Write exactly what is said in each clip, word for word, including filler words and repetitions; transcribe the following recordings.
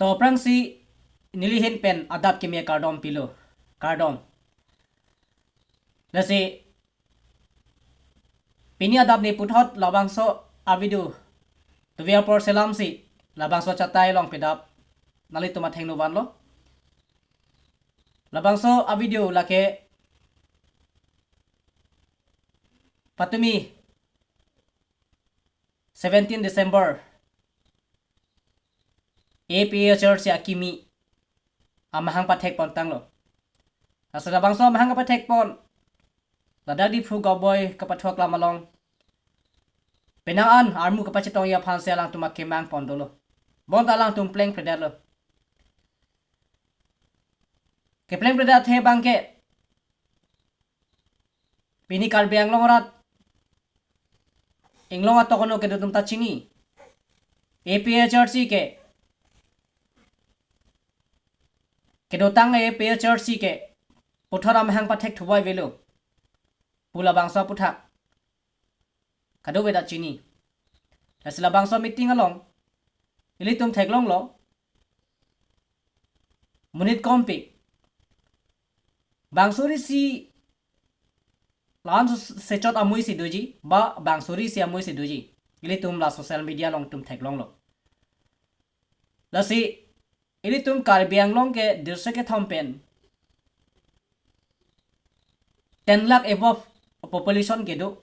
To aphrangsi neli ahin pen adap kimi kardom pilo. Kardom. Lasi pini adap ni puthot labangso avideo tuvi apor selamsi labangso chatai along pedap nanglitum athengno vanlo. Labangso avideo lake patumi seventeen December A P H L C akimi amahang pathek pon tanglo. Lasi labangso amahang kapathek pon ladak Diphu Gaonboi kapathu aklam along penang an armu kapachetongji aphansi alangtum akemang pon dolo. Bonta alangtum plengpledetlo. Keplengpledet athe abangke pini Karbi Anglong arat inglong atok ano kedo atum ta chini. A P H L C ke kedotang A P H L C ke puthot amahang pathek thuvai avelo pu labangso aputhak kadokave ta chini. Lasi labangso meeting along ilitum theklonglo, monit kompi bang suri isi la-an sechot amuisi doji, ba bang suri isi amuisi doji, ilitum la social media along itum theklonglo. Lasi ilitum Karbi Anglong ke district kethom pen ten lakh above population kedo.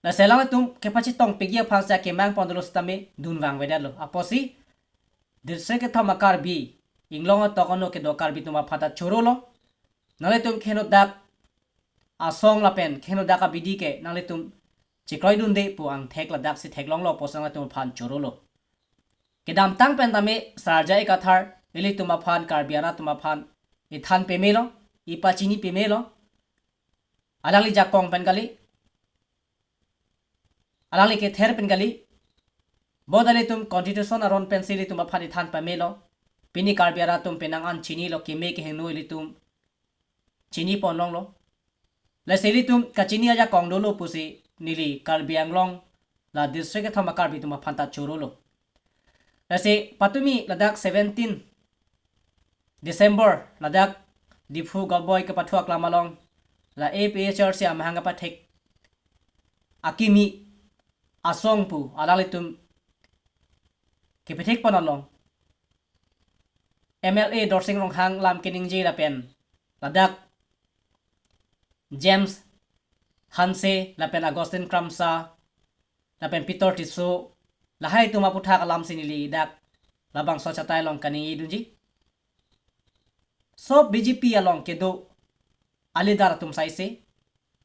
Lasi alangtum kepachetongpikji aphansi akemang pon dolo sitame dunvang avedetlo. Apotsi district kethom a-Karbi, inglong atok ano kedo Karbi atum aphan ta chorolo. Nanglitum kehenodak asong lapen kehenodak abidi ke nanglitum chekroidunde pu angthek ladaksi theklonglo, apotsi nanglitum aphan chorolo. Kedamtang pen tame Sarja Ekathar ilitum aphan, Karbi arat atum aphan ithan pamelo, ipachini pamelo. Alangli ajakong pen kali, alangli kether pen kali. Bonta ilitum constitution aron pensi ilitum aphan ithan pamelo. Pini Karbi arat atum penang an chinilo, keme kehingno ilitum chini pon longlo. Lasi ilitum kachini ajakong dolo pusi neli Karbi Anglong la district kethom a-Karbi atum aphan ta chorolo. Lasi patumi ladak seventeen December ladak Diphu Gaonboi kapathu aklam along la A P H L C amahang kapathek akimi asong pu alanglitum kepethek pon along M L A Dorsing Ronghang lam keningje lapen ladak James Hanse lapen Augustine Kramsa lapen Peter Tisso, lahai atum aputhak alamsi neli dak labangso chatai along kaningjedunji. Sob B J P along kedo a-leader atum saise,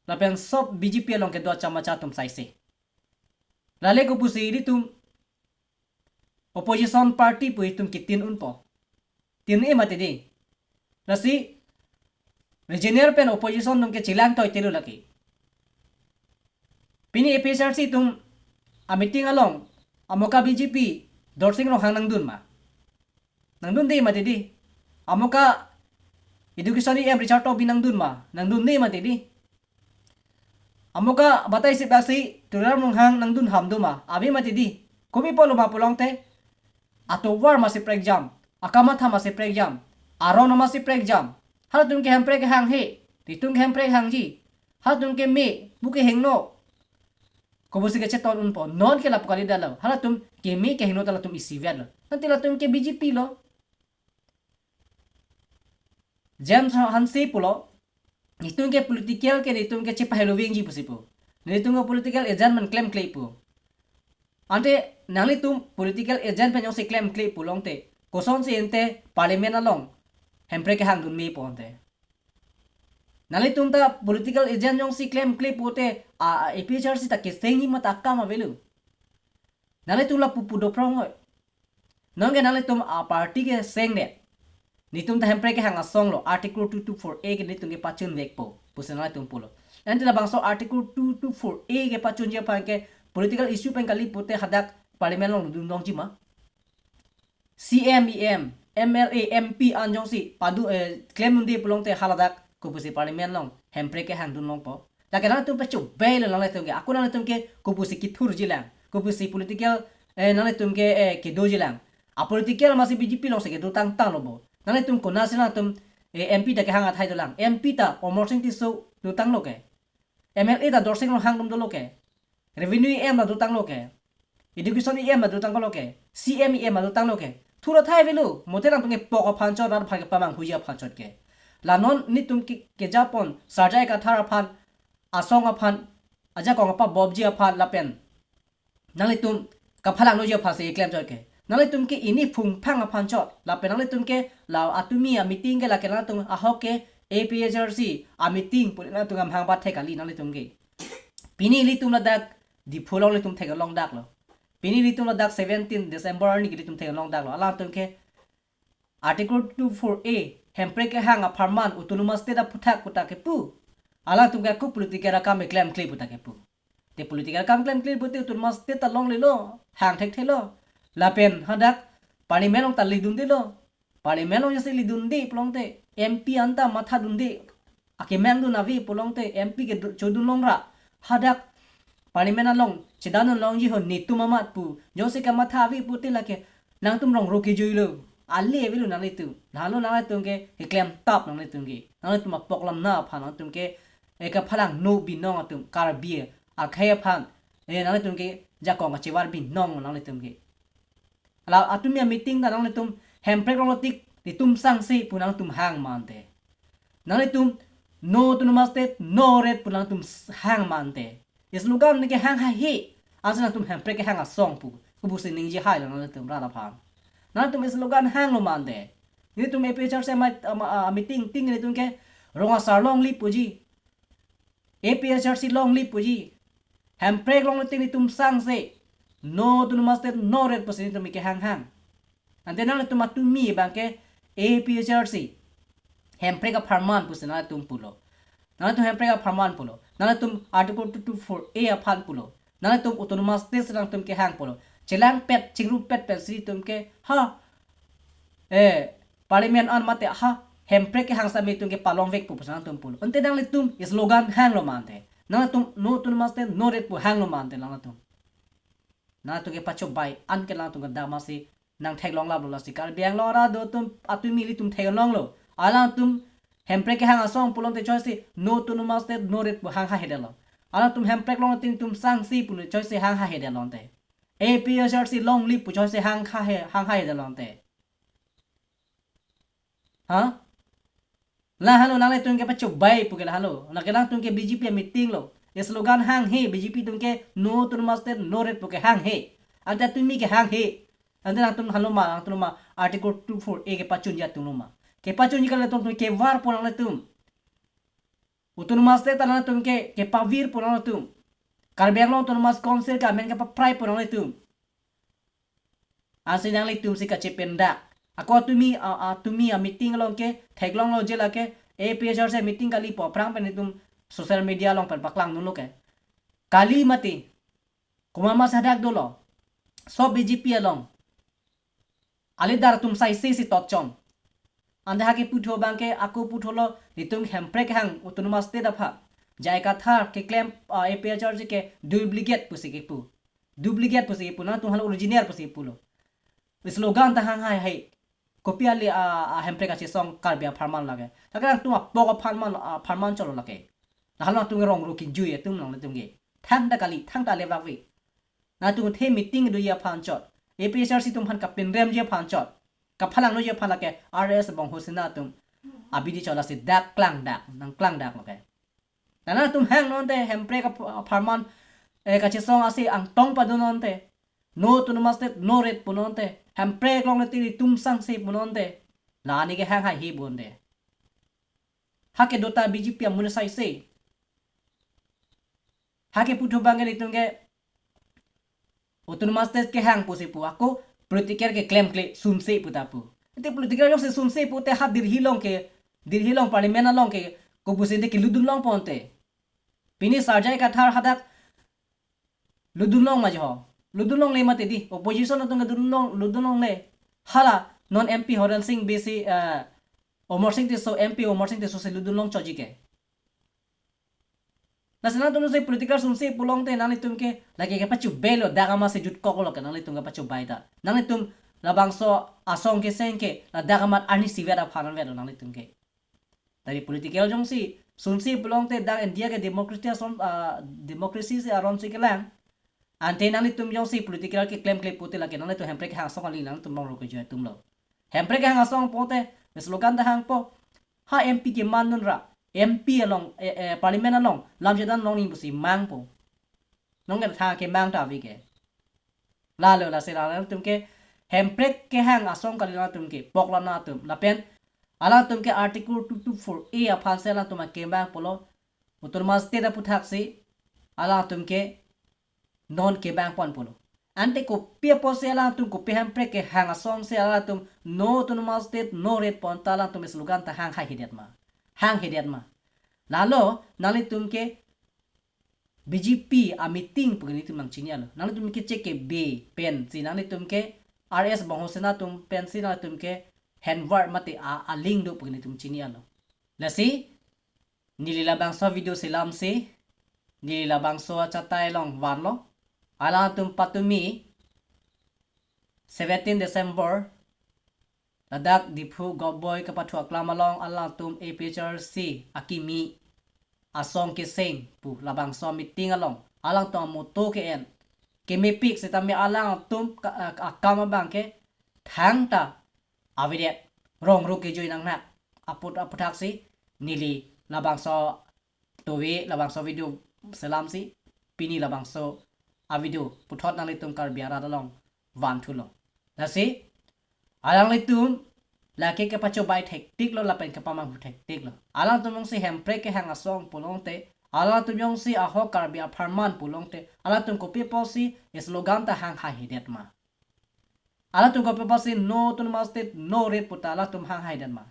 lapen sob B J P along kedo achamacha atum saise. Lale kopusi ilitum opposition party pu itum kitin unpo. Tin-e mati di. Lasi regional pen opposition atum ke chelang toitelo lake. Pini A P H L C atum a-meeting along amoka B J P Dorsing Ronghang nangdun ma? Nangdunde mati di. Amoka Education E M Richard Tokbi nangdun ma? Nangdunde mati di. Amoka batai sip aksi Tuliram Ronghang nangdun ham do ma? Ave mati di. Kopi pulo ma pulote, atovar masi prekjam, akamatha masi prekjam, aron masi prekjam. Halatum ke Hemprek kehang he, netum ke Hemprek hangji. Halatum keme, pu kehingno. Kopusi kacheton unpo, non ke lapu kalidetlo. Halatum keme kehingno ta latum isivetlo. Ante latum ke B J P lo. James Hanse pulo, netum ke political ke netum ke chepahelo vengji pusi pu. Netum ke political agent pen klemkle pu. Ante nanglitum political agent pen jongsi klemkle pulote, kosonsi ante parliament along Hemprek kehangdun mepo ante? Nanglitum ta political agent jongsi klemkle pute a, a, A P H L C ta kesengji ma ta akam avelo. Nanglitum lapu pu doprong oi. Nonke nanglitum a-party kesengdet. Netum ta Hemprek kehang asong lo, Article two two four A ke netum kepachunvekpo pusi nanglitum pulo. Ante labangso Article two two four A kepachunji aphan ke political issue pen kali pute hadak parliament along dun longji ma? C M, E M, M L A, M P an jongsi padu, eh, klemdunde pulote haladak kopusi parliament along Hemprek kehangdun longpo? Lake nangtum pachobei lo nangtum ke. Ako nangtum ke kopusi kithurji lang, kopusi political eh, nanglitum ke, eh, kedojilang. A political masi B J P alongsi kedo tangtanglo bo. Nanglitum konatsi nangtum, eh, M P ta kehang athai dolang. M P ta Amarsing Tisso dotanglo ke. M L A ta Dorsing Ronghang atum dolo ke. Revenue E M ta dotanglo ke. Education E M ta dotanglo ke. C M E M ta dotanglo ke. Thura thai avelo. Mote nangtum kepok aphan chot, rat aphan kepamanghuji aphan chot ke. La non nelitum ke, kejapon Sarjai Kathar aphan, asong aphan, ajakong apabobji aphan lapen nanglitum kaphalangnoji aphansi klem chot ke. Nanglitum ke ini phungphang aphan chot. Lapen nanglitum ke la atumi a-meeting ke lake nangtum ahok ke A P H L C a-meeting pu nangtum amahang pathek kali nanglitum ke. Pini ilitum ladak Diphu along ilitum theklongdaklo. Pini ilitum ladak seventeen December arni ke ilitum theklongdaklo. Alangtum ke Article two four A, hemprek kehang apharman autonomous state aphuthak puta kepu. Alangtum ke ako political akam klemkle puta kepu. Te political akam klemkle pute autonomous state ta longlelo, hang thekthelo. Lapen hadak parliament along ta lidundelo. Parliament along jasi lidunde pulote, M P anta mathadunde. Akemangdun ave pulote, M P ke du-, chodun longra. Hadak parliament along chedandun longji ho netum amat pu. Jongsi kamatha ave pute lake nangtum rong roke juilo. Ale avelo nanglitum. Lalo nanglitum ke keklem tap nanglitum ke. Nanglitum apok lamna aphan nangtum ke, eh, kaphalangno binong atum Karbi akhei aphan. Eh, nanglitum ke jakong kachevar binong nanglitum ke. Ala atumi a-meeting ta nanglitum hemprek longlo tik netum sangse pu nangtum hang mante. Nanglitum no autonomous state, no rate pu nangtum s-, hang mante. Slogan neke hang haihe. Ansi nangtum hemprek kehang asong pu. Kopusi ningje hailo nanglitum rat aphan. Nangtum slogan hanglo mante. Nelitum A P H L C a-, a-, a-, meeting ting nelitum ke rong asar longle puji. A P H L C longle puji. Hemprek longlo tik netum sangse. No autonomous state, no rate pusi nelitum ke hang hang. Ante nangtum atumi abang ke A P H L C hemprek apharman pusi nangtum pulo. Nangtum hemprek apharman pulo. Nangtum Article two two four A aphan pulo. Nangtum autonomous state si nangtum kehang pulo. Chelangpet, chingrumpet pensi nelitum ke, ha, eh, parliament an mate ha, hemprek kehang sami nelitum ke palongvek pu pusi nangtum pulo. Ante nanglitum slogan hanglo mante. Nangtum no autonomous state, no rate pu hanglo mante nangtum. Nangtum ke pachobai an ke nangtum ke damasi nangtheklonglaplo lasi Karbi Anglong arat atum atumi ilitum theklonglo. Alangtum hemprek kehang asong pulote choisi no autonomous state, no rate pu hang haihedetlo. Alangtum hemprek longlo tik netum sangse pu choisi hang haihedetlo ante. A P H L C longle pu choisi hang hahe, hang haihedetlo ante. Ha? Lahelo nanglitum ke pachobai puke lahelo. Lake nangtum ke B J P a-meeting lo. Slogan hanghe B J P atum ke no autonomous state, no rate puke hanghe. Ante atumi ke hanghe. Ante nangtum halo ma, nangtum ma Article two four A kepachunji atum lo ma. Kepachunji kali atum tum kevarpo nanglitum. Autonomous state ta nangtum ke, kepavirpo nanglitum. Karbi Anglong Autonomous Council ke amen kepapraipo nanglitum. Ansi nanglitum si kachependak. Ako atumi, a, atumi a-meeting along ke theklonglo je lake A P H L C a-meeting kalipo aphrang pen itum social media along pen paklangdunlo ke. Kali mati. Komat ma hadak dolo. Sob B J P along. Alidar atum saisi si totchon. Ante hake putho abang ke ako putholo nelitum hemprek hang autonomous state aphan. J I Kathar keklem, ah, A P H L C ke duplicate pusi kepu. Duplicate pusi kepu, nangtum halo original pusi pulo. Slogan ta hang haihai. Kopi ale a, a hemprek kachesong Karbi apharman lake. Lake nangtum apok apharman, apharman cholo lake. Lahelo nangtum rong ro kinjui atum nangtum ke. Thangta kali, thangta le vakve. Nangtum the meeting doji aphan chot. A P H L C atum aphan kapinremji aphan chot. Kaphalangnoji aphan lake R S Bongho Sena atum abidi chot lasi dak klangdak, nangklangdak lake. Lana atum hang nonte, hemprek ap-, apharman, eh, kachesong asi angtong padun nonte. No autonomous state, no rate pu nonte. Hemprek longle tik netum sangse pu nonte. Lani ke hang haihe bonte. Hake dota B J P amun saisi. Hake putho abang ke nelitum ke autonomous state kehang pusi pu ako political keklemkle sumse puta pu. Ante political jongsi sumse pute ha Delhi along ke, Delhi along parliament along ke kopusi ante kelutdun longpo ante. Pini Sarjai Kathar hadak lutdun long ma jo. Lutdun longle mati di. Opposition atum ke dun long, lutdun longle. Hala non M P Horen Sing Bey si, eh, Amarsing Tisso, M P Amarsing Tisso si lutdun long choji ke. Lasi nangtum si political sumse pulote nanglitum ke lake kepachobei lo, dak amat si jutkok lo ke nanglitum kepachobai ta. Nanglitum labangso asong keseng ke ladak amat arnisivet aphan anvet lo nanglitum ke. Tadi political jongsi sumse pulote dak India ke democracy ason, ah, democracy si aron si kelang. Ante nanglitum jongsi political keklemkle pute lake nanglitum Hemprek kehang asong kali, nanglitum longrok kejoi atum lo. Hemprek kehang asong pote slogan ta hangpo. Ha M P keman dunra, M P along, eh, eh, parliament along lam chedan longji pusi mangpo. Nonke tha kemang ta ave ke. Lalo lasi la nangtum ke Hemprek kehang asong kali nangtum ke, poklo nangtum. Lapen alangtum ke Article two two four A aphan si alangtum akemang pulo. Autonomous state aputhak si alangtum ke non kemang pon pulo. Ante kopi apotsi alangtum, kopi Hemprek kehang asong si alangtum no autonomous state, no rate pon ta alangtum slogan ta hang haihedet ma? Hanghedet ma? Lalo nanglitum ke B J P a meeting pu ke nelitum nangchini alo. Nanglitum ke chekebe pensi nanglitum ke R S Bongho Sena atum pensi nanglitum ke henvar mate a, a link do pu ke nelitum chini alo. Lasi neli labangso video selamsi, neli labangso achatai along vanlo. Alangtum patumi seventeen December ladak Diphu Govt Boi kepathu aklam along alangtum A P H L C akimi asong keseng pu labangso meeting along alangtum a-motto ke-en kemepik setame alangtum ka-, a-, akam abang ke thangta avedet, longrok kejoi nangnak aput aputhak si neli labangso tove labangso video selamsi pini labangso a-video puthot nanglitum Karbi arat along vanthulo. Lasi alanglitum lake kepachobai thektik lo lapen kepamanghu thektik lo. Alangtum jongsi Hemprek kehang asong pulote, alangtum jongsi ahok Karbi apharman pulote, alangtum kopi apotsi slogan ta hang haihedet ma? Alangtum kopi apotsi no autonomous state, no rate pu ta alangtum hang haihedet ma?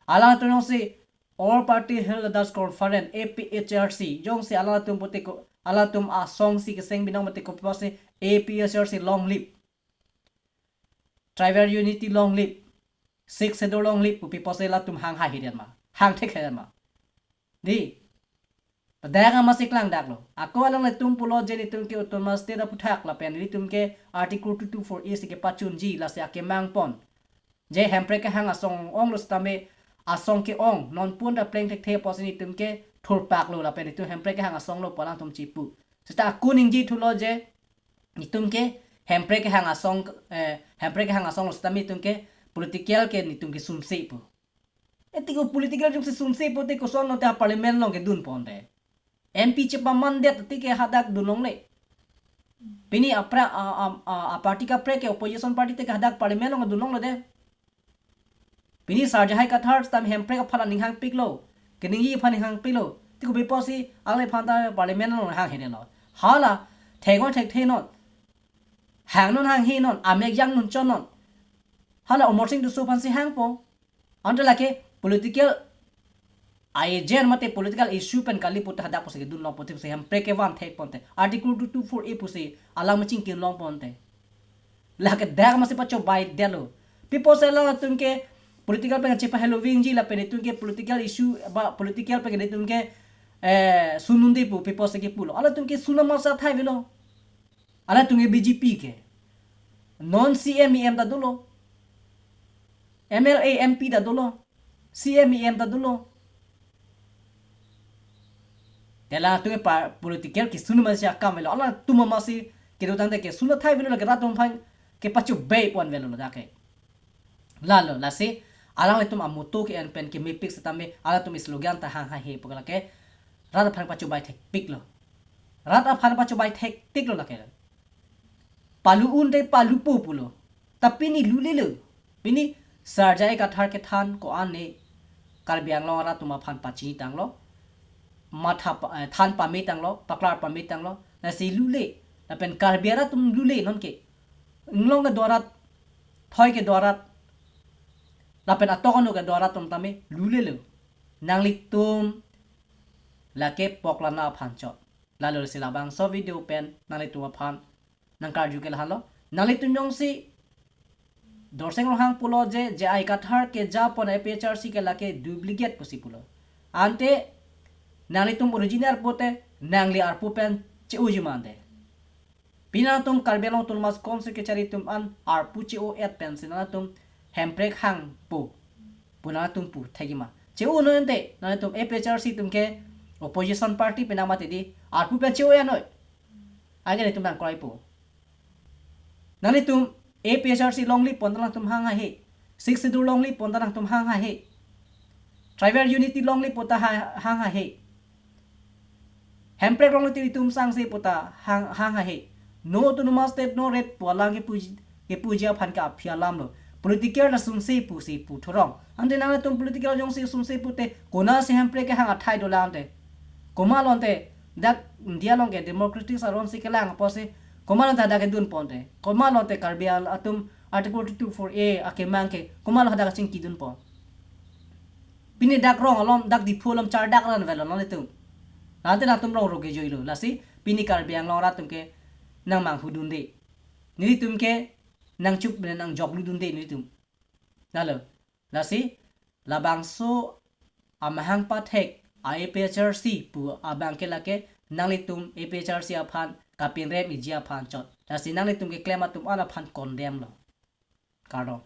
Alangtum jongsi All Party Hill Leaders Conference, A P H L C, jongsi alangtum pute ko, alangtum asong si keseng binong mate kopi apotsi A P H L C long live, Tribal Unity long live, Sixth Schedule long live pu pi apotsi latum hang haihedet ma? Hang thekhedet ma? Di. Dak amat si klangdak lo. Ako alanglitum pulo je nelitum ke autonomous state aputhak lapen nelitum ke Article two two four A si kepachunji lasi akemang pon. Je Hemprek kehang asong ong lo setame asong ke-ong, non pun ta pleng thekthe apotsi nelitum ke thurpak lo lapen nelitum Hemprek kehang asong lo pu alangtum chipu. Seta ako ningje thulo je nelitum ke Hemprek kehang asong, eh, Hemprek kehang asong lo setame nelitum ke political ke nelitum ke sumse pu. Eti ko political jongsi sumse pute kosonlo te a-parliament along kedun ponte? M P chepamandet te ke hadak dun longle. Pini apra a, a, a, a-party kaprek ke opposition party te ke hadak parliament along dun longle de. Pini Sarjahai Kathar tam Hemprek aphan aning hangpiklo, keningji aphan aning hangpiklo. Ti kopi apotsi alangliphan ta parliament along hanghedet lo? Hala thengno thekthe non, hangnon hanghe non, amek jang nun chon non. Hala Amarsing Tisso aphansi hangpo. Ante lake political agenda mate political issue pen kali puta hadak pusi kedun long ponte pusi Hemprek kevan thek ponte. Article two two four A pusi alang machingkir long ponte. Lake dak amat si pachobai detlo. Pi apotsi alangtum ke political pen chepahelovingji lapen nelitum ke political issue ba political pen nelitum ke, eh, sun unde pu pi apotsi kepulo? Alangtum ke sun amat si athai avelo. Alangtum ke B J P ke. Non C M E M ta dolo. M L A, M P ta dolo. C M E M ta dolo. Te alangtum ke pa political ke sun amat si akam avelo. Alangtum amat si kedo tangte ke sun athai avelo, lake rat atum aphan kepachobai pon avelo dak ke. Lalo lasi alanglitum a-motto ke-en pen kemepik setame alangtum slogan ta hang haihe pu ke lake rat aphan pachobai thekpiklo. Rat aphan pachobai thektiklo lake. Palu unte palupo pulo. Ta pini lulelo. Pini Sarjahai Kathar kethan ko-an ne Karbi Anglong arat atum aphan pachini tanglo. Matha pa, eh, than pame tanglo, paklar pame tanglo. Lasi lule. Lapen Karbi arat atum lule nonke. Inglong kedo arat, thoi kedo arat, lapen atok anu kedo arat atum tame lulelo. Nanglitum lake poklo na aphan chot. Lalo si labangso video pen nanglitum aphan nangkarju ke lahenlo. Nanglitum jongsi Dorseng Ronghang pulo je, J I Kathar kejapon A P H L C ke lake duplicate pusi pulo. Ante nanglitum original pute nangli arpu pen che-o jumante. Pini nangtum Karbi Anglong Autonomous Council kachari atum an arpu che-o-et pensi nangtum hemprek hangpo pu nangtum pu thekji ma? Che-o noi ante, nangtum A P H L C atum ke opposition party penang mati di, arpu pen che-o-et noi. Age nangtum nang kroipo. Nanglitum A P H L C longle pon ta nangtum hang haihe. Sixth Schedule longle pon ta nangtum hang haihe. Tribal unity longle pon ta ha-, hang haihe. Hemprek longle te itum sangse pu ta hang, hang haihe. No autonomous state, no rate pu alam kepu, kepuji aphan ke aphi alam lo. Political ta sungse pusi pu thurong. Ante nangtum political jongsi sungse pute konatsi hemprek kehang athai dolang te. Komat lo ante dak India along ke democratic aron si kelang apotsi komat lo ante hadak kedun ponte. Komat lo ante Karbi al-, atum Article two two four A akemang ke komat lo hadak kachingki dun pon. Pini dak rong along, dak Diphu along chardak ran velo nanglitum. Ante nangtum rong roge joilo. Lasi pini Karbi Anglong arat atum ke nang manghu dunde. Nelitum ke nang chup nang joklu dunde nelitum. Lalo. Lasi labangso amahang pathek a A P H L C pu abang ke lake nanglitum A P H L C aphan kapinrem iji aphan chot. Lasi nanglitum keklem atum an aphan condemn lo. Kardom.